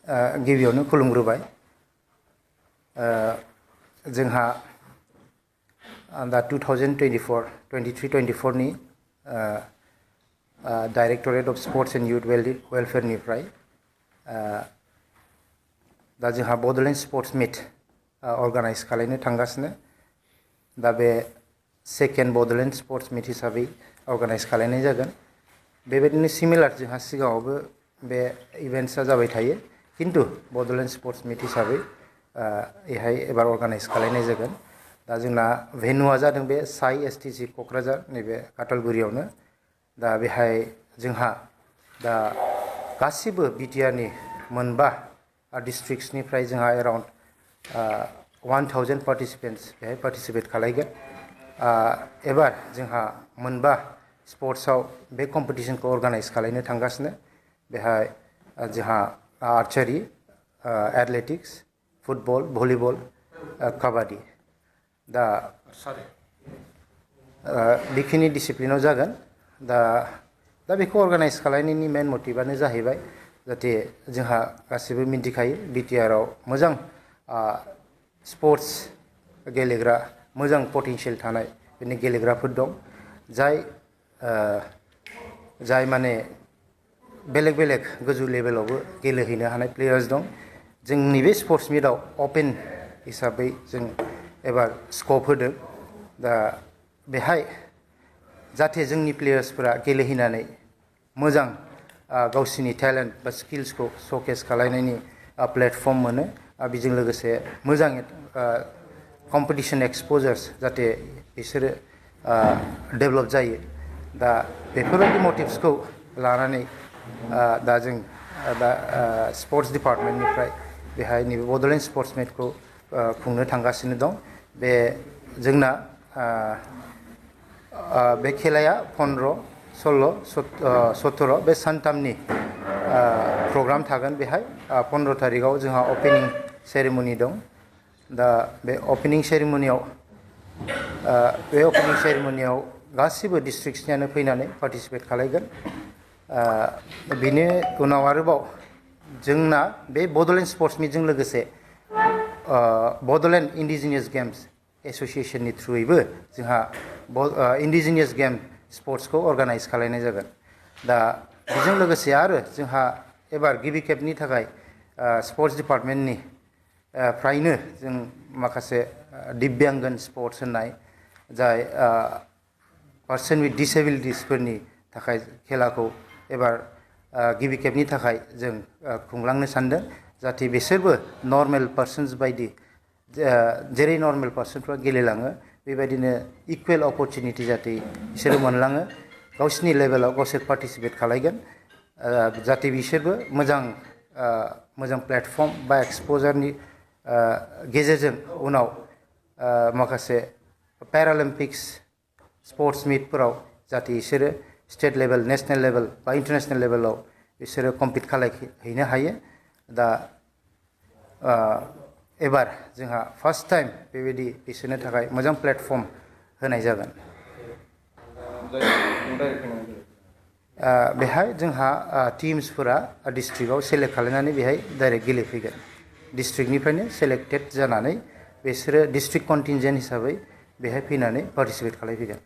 गिबियावनो खुलुमग्रोबाय जोंहा दा 2023-24 नि directorate of sports and youth वेलफेयरनिफ्राय दा जोंहा बड'लेण्ड स्पोर्ट्स मीट अर्गानाइज खालामनो थांगासिनो दा बे सेकेंड बड'लेण्ड स्पोर्ट्स मीट हिसाबै अर्गानाइज खालामनाय जागोन बेबायदिनो सिमिलार जोंहा सिगाङावबो बे इवेंट्सआ जाबाय थायो किन्तु बड'लेण्ड स्पोर्ट्स मीट हिसाबै एहाय एबार अर्गानाइज खालामनाय जागोन दा जोंना भेन्यूआ जादों बे साई एसटीसी क'क्राझार नैबे काटलगुरियावनो दा बेहाय जोंहा दा गासिबो बिटिआरनि मोनबा डिस्ट्रिक्ट्सनिफ्राय जोंहा एराउन्ड 1000 पार्टिसिपेन्ट्स बेहाय पार्टिसिपेट खालामगोन एबार जोंहा मोनबा स्पोर्ट्सआव बे कम्पिटिशनखौ अर्गानाइज खालामनो थांगासिनो बेहाय जोंहा आर्चारी एथलेटिक्स फुटबल भलिबल काबाडि दा बेखिनि डिसिप्लिनाव जागोन दा बेखौ अर्गानाइज खालामनायनि मेन मटिभआनो जाहैबाय जाहाथे जोंहा गासिबो मिन्थिखायो बिटिआरआव मोजां स्पोर्ट्स गेलेग्रा मोजां पटेंशियल थानाय बिनि गेलेग्राफोर दं जाय माने बेलेग बेलेग गोजौ लेभेलावबो गेलेहैनो हानाय प्लेयार्स दं जोंनि बे स्पोर्ट्स मीटआव ओपन हिसाबै जों एबार स्कोप होदों दा बेहाय जाहाथे जोंनि प्लेयार्सफोरा गेलेहैनानै मोजां गावसिनि टेलेन्ट बा स्किल्सखौ श'केस खालामनायनि प्लेटफर्म मोनो बेजों लोगोसे मोजां कम्पिटिशन एक्सपोजार्स जाहाथे बिसोरो डेभेलप जायो दा बेफोरबायदि मटिभ्सखौ लानानै दा जों दा स्पोर्ट्स डिपार्टमेन्टनिफ्राय बेहाय नैबे बड'लेण्ड स्पोर्ट्स मीटखौ खुंनो थांगासिनो दं बे जोंना बे खेलाया 15, 16, 17 बे सानथामनि प्रग्राम थागोन बेहाय 15 तारिखआव जोंहा ओपनिं सेरेमनि दं दा बे ओपनिं सेरेमनियाव गासिबो डिस्ट्रिक्ट्सनियानो फैनानै पार्टिसिपेट खालामगोन बिनि उनाव आरोबाव जोंना बे बड'लेण्ड स्पोर्ट्स मीटजों लोगोसे बड'लेण्ड इंडिजिनियास गेम्स एसोसिएशननि थ्रुयैबो जोंहा इंडिजिनियास गेम स्पोर्ट्सखौ अर्गानाइज खालामनाय जागोन दा बेजों लोगोसे आरो जोंहा एबार गिबि खेबनि थाखाय स्पोर्ट्स डिपार्टमेन्टनि फ्रायनो जों माखासे दिव्यांगन स्पोर्ट्स होननाय जाय पार्सन विथ डिसेबिलिटिसफोरनि थाखाय खेलाखौ एबार गिबि खेबनि थाखाय जों खुंलांनो सानदों जाहाथे बिसोरबो नर्मेल पार्सन्स बायदि जेरै नर्मेल पार्सनफ्रा गेलेलाङो बेबायदिनो इकुवेल अपरचुनिटि जाहाथे बिसोरो मोनलाङो गावसिनि लेभेलाव गावसोर पार्टिसिपेट खालामगोन जाहाथे बिसोरबो मोजां प्लेटफर्म बा एक्सप'जारनि गेजेरजों उनाव माखासे पेरालिम्पिक्स स्पोर्ट्स मीटफोराव जाहाथे बिसोरो स्टेट लेभेल नेशनेल लेभेल बा इन्टारनेशनेल लेभेलाव बिसोरो कम्पिट खालामहैनो हायो दा एबार जोंहा फार्स्ट टाइम बेबायदि बिसोरनो थाखाय मोजां प्लेटफर्म होनाय जागोन बेहाय जोंहा टीम्सफोरा डिस्ट्रिक्टआव सेलेक्ट खालामनानै बेहाय डाइरेक्ट गेलेफैगोन डिस्ट्रिक्टनिफ्रायनो सेलेक्टेड जानानै बिसोरो डिस्ट्रिक्ट कन्टिनजेन्ट हिसाबै बेहाय फैनानै पार्टिसिपेट खालामफैगोन